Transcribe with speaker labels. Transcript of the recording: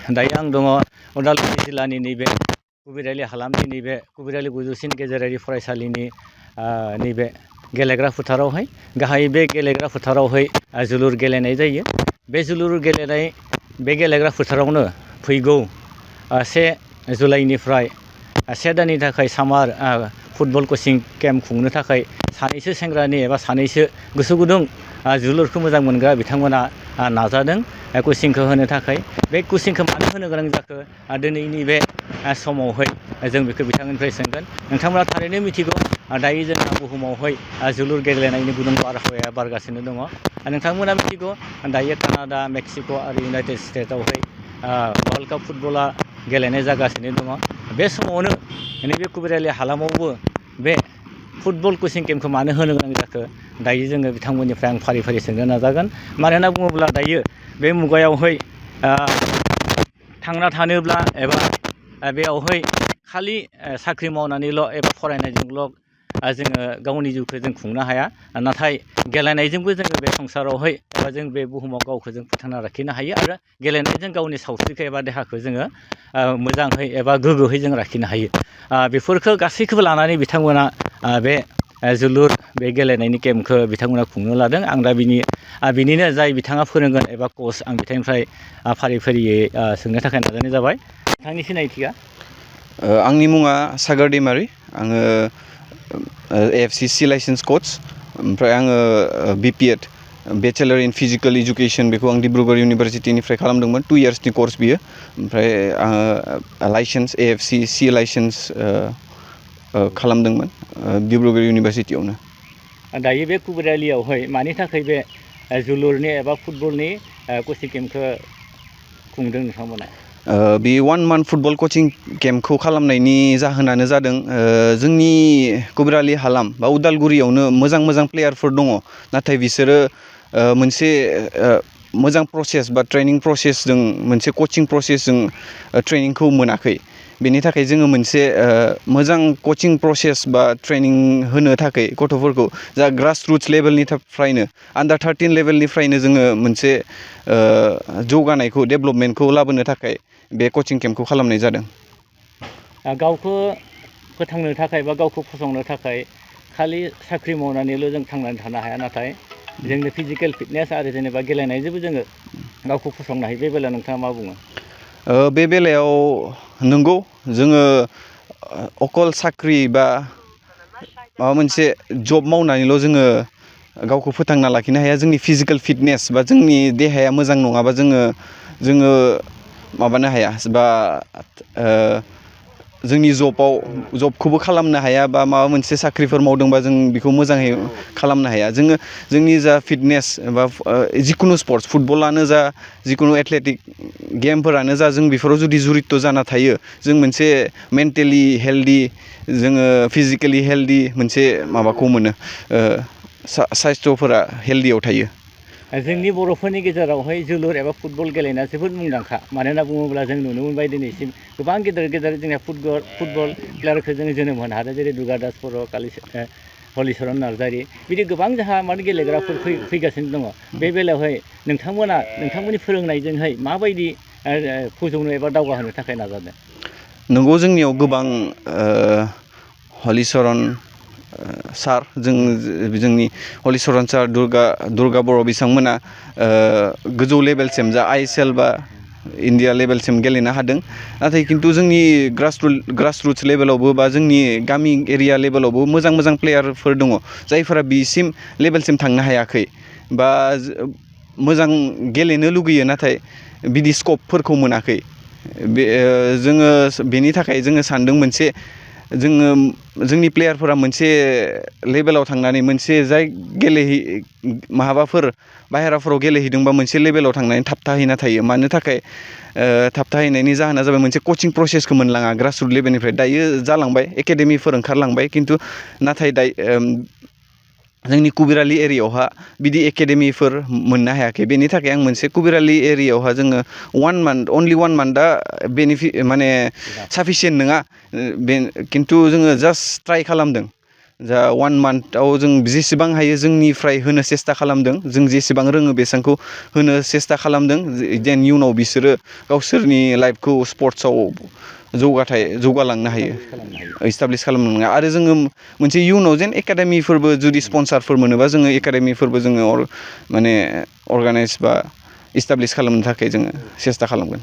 Speaker 1: दायो आं दङ उदालगुरि जिल्लानि नैबे कुबिरायलि हालामनि नैबे कुबिरायलि गोजौसिन गेजेरारि फरायसालिनि नैबे गेलेग्रा फोथारावहाय गाहायै बे गेलेग्रा फोथारावहाय जोलुर गेलेनाय जायो। बे जोलुर गेलेनाय बे गेलेग्रा फोथारावनो फैगौ 1 जुलाइनिफ्राय 1 दाननि थाखाय सामार फुटबल कचिं केम्प खुंनो थाखाय सानैसो सेंग्रानि एबा सानैसो गोसो गुदुं जोलुरखौ मोजां मोनग्रा बिथांमोना नाजादों कचिंखौ होनो थाखाय। बे कचिंखौ मानो होनो गोनां जाखो दिनैनि बे समावहाय जों बेखौ बिथांमोननिफ्राय सोंगोन। नोंथांमोना थारैनो मिथिगौ दायो जोंहा बुहुमावहाय जोलुर गेलेनायनि गुदुं बारहावाया बारगासिनो दङ। नोंथांमोना मिथिगौ दायो कानाडा, मेक्सिक' आरो इउनाइटेड स्टेट्सआवहाय वर्ल्ड काप फुटबला गेलेनाय जागासिनो दङ। बे समावनो नैबे कुबिरायलि हालामावबो बे फुटबल कचिं केम्पखौ मानो होनो गोनां जाखो दायो जोङो बिथांमोननिफ्राय आं फारि फारि सोंनो नाजागोन। मानो होनना बुङोब्ला दायो बे मुगायावहाय थांना थानोब्ला एबा बेयावहाय खालि साख्रि मावनानैल' एबा फरायनायजोंल' जोङो गावनि जिउखौ जों खुंनो हाया। नाथाय गेलेनायजोंबो जोङो बे संसारावहाय एबा जों बे बुहुमाव गावखौ जों फोथांना लाखिनो हायो आरो गेलेनायजों गावनि सावस्रिखौ एबा देहाखौ जोङो मोजाङै एबा गोग्गोयै जों लाखिनो हायो। बेफोरखौ गासैखौबो लानानै बिथांमोना बे जोलुर बे गेलेनायनि केम्पखौ बिथांमोना खुंनो लादों। आं दा बिनिनो जाय बिथाङा फोरोंगोन एबा कच आं बिथांनिफ्राय फारि फारियै सोंनो थाखाय नाजानाय जाबाय। नोंथांनि सिनायथिया?
Speaker 2: आंनि मुङा सागर दैमारि। आङो AFCC लाइसेन्स कच। ओमफ्राय आङो BPED बेचेलर इन फिजिकेल इडुकेसन बेखौ आं डिब्रुगड़ इउनिभारसिटिनिफ्राय खालामदोंमोन। 2 इयार्सनि कर्स बियो। ओमफ्राय आङो लाइसेन्स AFCC लाइसेन्स खालामदोंमोन डिब्रुगड़ इउनिभारसिटियावनो।
Speaker 1: दायो बे कुबिरायलियावहाय मानि थाखाय बे जोलुरनि एबा फुटबलनि कचिं केम्पखौ खुंदों नोंथांमोना?
Speaker 2: बे 1 मान्थ फुटबल कचिं केम्पखौ खालामनायनि जाहोनानो जादों जोंनि कुबिरायलि हालाम बा उदालगुरियावनो मोजां मोजां प्लेयारफोर दङ। नाथाय बिसोरो मोनसे मोजां प्रसेस बा ट्रेनिं प्रसेसजों मोनसे कचिं प्रसेसजों ट्रेनिंखौ मोनाखै। बेनि थाखाय जोङो मोनसे मोजां कचिं प्रसेस बा ट्रेनिं होनो थाखाय गथ'फोरखौ जा ग्रासरुट्स लेभेलनिफ्रायनो आन्डार 13 लेभेलनिफ्रायनो जोङो मोनसे जौगानायखौ डेभेलपमेन्टखौ लाबोनो थाखाय बे कचिं केम्पखौ खालामनाय जादों।
Speaker 1: गावखौ फोथांनो थाखाय बा गावखौ फसंनो थाखाय खालि साख्रि मावनानैल' जों थांनानै थानो हाया। नाथाय जोंनो फिजिकेल फिटनेस आरो जेनेबा गेलेनायजोंबो जोङो गावखौ फसंनो हायो। बे बेलायाव नोंथाङा मा बुङो?
Speaker 2: बे बेलायाव नंगौ, जोङो अकल साख्रि बा माबा मोनसे जब मावनानैल' जोङो गावखौ फोथांना लाखिनो हाया। जोंनि फिजिकेल फिटनेस बा जोंनि देहाया मोजां नङाबा जोङो माबानो हाया बा जोंनि जबखौबो खालामनो हाया बा माबा मोनसे साख्रिफोर मावदोंबा जों बेखौ मोजाङै खालामनो हाया। जोंनि जा फिटनेस बा जिखुनु स्पर्ट्स फुटबलानो जा जिखुनु एथलेटिक गेमफोरानो जा जों बेफोराव जुदि जुरित्त' जाना थायो जों मोनसे मेन्टेलि हेल्दि जोङो फिजिकेलि हेल्दि मोनसे माबाखौ मोनो, साइस्थ'फोरा हेल्दियाव थायो।
Speaker 1: जोंनि बर'फोरनि गेजेरावहाय जोलुर एबा फुटबल गेलेनाया जोबोद मुंदांखा। मानो होनना बुङोब्ला जों नुनो मोनबाय दिनैसिम गोबां गेदेर गेदेर जोंनिया फुटबल प्लेयारखौ जों जोनोम होनो हादों। जेरै दुर्गादास बर', हलिचरन नार्जारि, बिदि गोबां जोंहा गेलेग्राफोर फैगासिनो दङ। बे बेलायावहाय नोंथांमोननि फोरोंनायजोंहाय माबायदि फोजौनो एबा दावगाहोनो थाखाय नाजादों?
Speaker 2: नंगौ, जोंनियाव गोबां हलिचरन सार, जोंनि हलिचरन सार, दुर्गा बर' बिथांमोना गोजौ लेभेलसिम जा ISL बा इन्डिया लेभेलसिम गेलेनो हादों। नाथाय खिन्थु जोंनि ग्रासरुट्स लेभेलावबो बा जोंनि गामि एरिया लेभेलावबो मोजां मोजां प्लेयारफोर दङ जायफोरा बिसिम लेभेलसिम थांनो हायाखै बा मोजां गेलेनो लुगैयो नाथाय बिदि स्कपफोरखौ मोनाखै। जोङो बेनि थाखाय जोङो सानदों जोंनि प्लेयारफोरा मोनसे लेभेलाव थांनानै मोनसे माबाफोर बाहेराफोराव गेलेहैदोंबा मोनसे लेभेलाव थांनानै थाबथाहैना थायो। मानो थाखाय थाबथाहैनायनि जाहोना जाबाय मोनसे कचिं प्रसेसखौ मोनलाङा ग्रासरुट लेभेलनिफ्राय। दायो जालांबाय, एकाडेमिफोर ओंखारलांबाय, खिन्थु नाथाय जोंनि कुबिरायलि एरियायावहा बिदि एकाडेमिफोर मोननो हायाखै। बेनि थाखाय आं मोनसे कुबिरायलि एरियायावहा जोङो अनलि 1 मान्थआ साफिसियेन्ट नङा। खिन्थु जोङो जास्ट ट्राइ खालामदों जा 1 मान्थआव जों जेसेबां हायो जोंनिफ्राय होनो सेस्था खालामदों जों जेसेबां रोङो बेसांखौ होनो सेस्था खालामदों जेन इयुनाव बिसोरो गावसोरनि लाइफखौ स्पर्ट्सआव जौगालांनो हायो इस्टाब्लिस खालामनो हायो आरो जोङो मोनसे इयुनाव जेन एकाडेमिफोरबो जुदि स्पन्सारफोर मोनोबा जोङो एकाडेमिफोरबो जोङो माने अर्गानाइज बा इस्टाब्लिस खालामनो थाखाय जोङो सेस्था खालामगोन